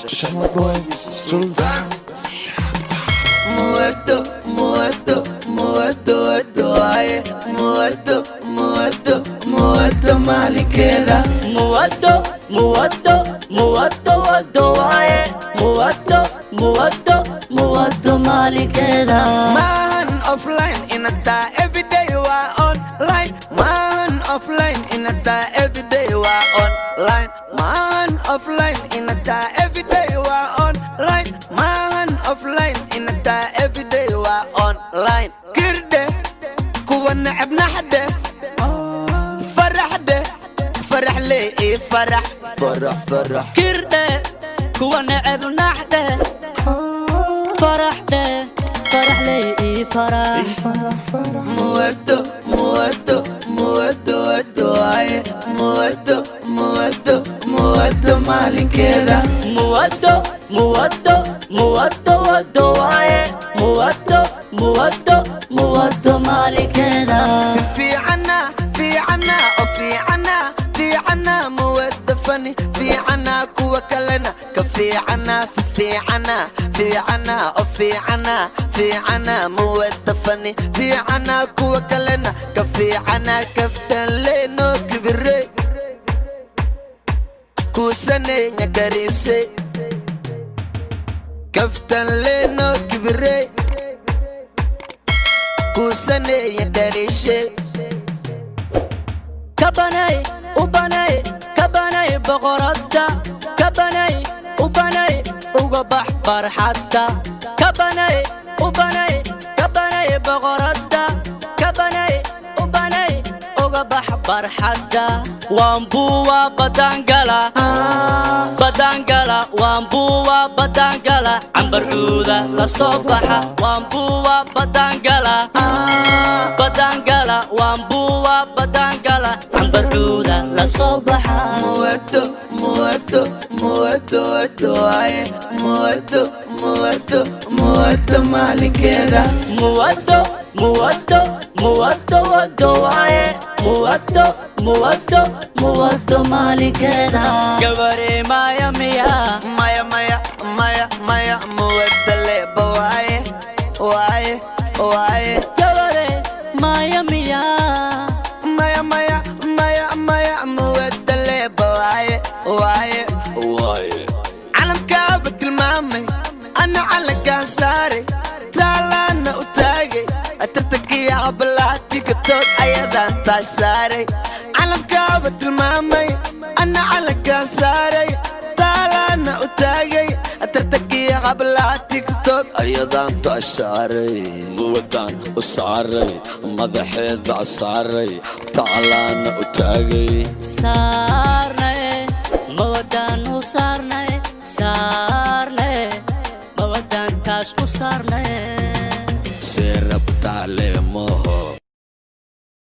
Sharma Boy Sultan. Muerto, muerto, muerto, waaye. Muerto, muerto, muerto maalinkeeda. Muwado, muwado, muwado wado waaye. Muwado, muwado, muwado maalinkeeda. Maahan offline inataa, everyday waa online. Maahan offline inataa, everyday waa online. Maahan offline inataa, everyday waa online. Maahan offline inataa, everyday waa online. Kirdhe kuwa neceb naxdhe, faraxdhe, faraxley ii farax Farax farax. Kirdhe kuwa neceb naxdhe, faraxdhe, faraxley ii farax. Farax farax. Muerto, muerto, muerto, muerto waaye. Muerto, muerto, muerto maalinkeeda. Muwado, muwado, muwado wado waaye. Muwado, muwado, muwado maalinkeeda. Fiicana, fiicana oo fiicana, fiicana muwada fani fiicana, kuwa kalena ka fiicana. Fiicana, fiicana oo fiicana, fiicana muwada fani fiicana, kuwa kalena ka fiicana. Kaftan leeno kibire kuusanenya karise. Kaftan leeno kibire kuusanenya karishe. Kabanay ubanay, kabanay boqoradda, kabanay ubanay uga bax farxadda. Kabanay ubanay, kabanay boqoradda, kabanay ubanay uga bax barxadda. Waan buuwa badangala, badangala, waan buuwa badangala, cambarcuuda la soo baxa. Waan buuwa badangala, badangala, waan buuwa badangala, cambarcuuda la soo baxa. Muerto, muerto, muerto, muerto waaye. Muerto, muerto, muerto maalinkeeda. Muwado, muwado, muwado wado waaye. Muwado, muwado, muwado maalinkeeda. Gabare maya miya? Maya, maya, maya, maya, muwada leba waaye, waaye, waaye. Gabare maya miya? Maya, maya, maya, maya, muwada leba waaye, waaye. Waaye. Calamkaaba tilmaamay, ana calankaan saaray, taalaana u taagay tartankiya hablaha TikTok, ayadaan taash saaray. Calamkaaba tilmaamay, ana calankaan saaray, taalaana u taagay tartankiya hablaha TikTok. Ayadaan taashaaray, muwadaan u saaray, madaxeeda saaray, taalaana u taagay. Saarnay mawadaan u saarnay, saarnay mawadaan taas u saarnay. See rabtaa leemaho.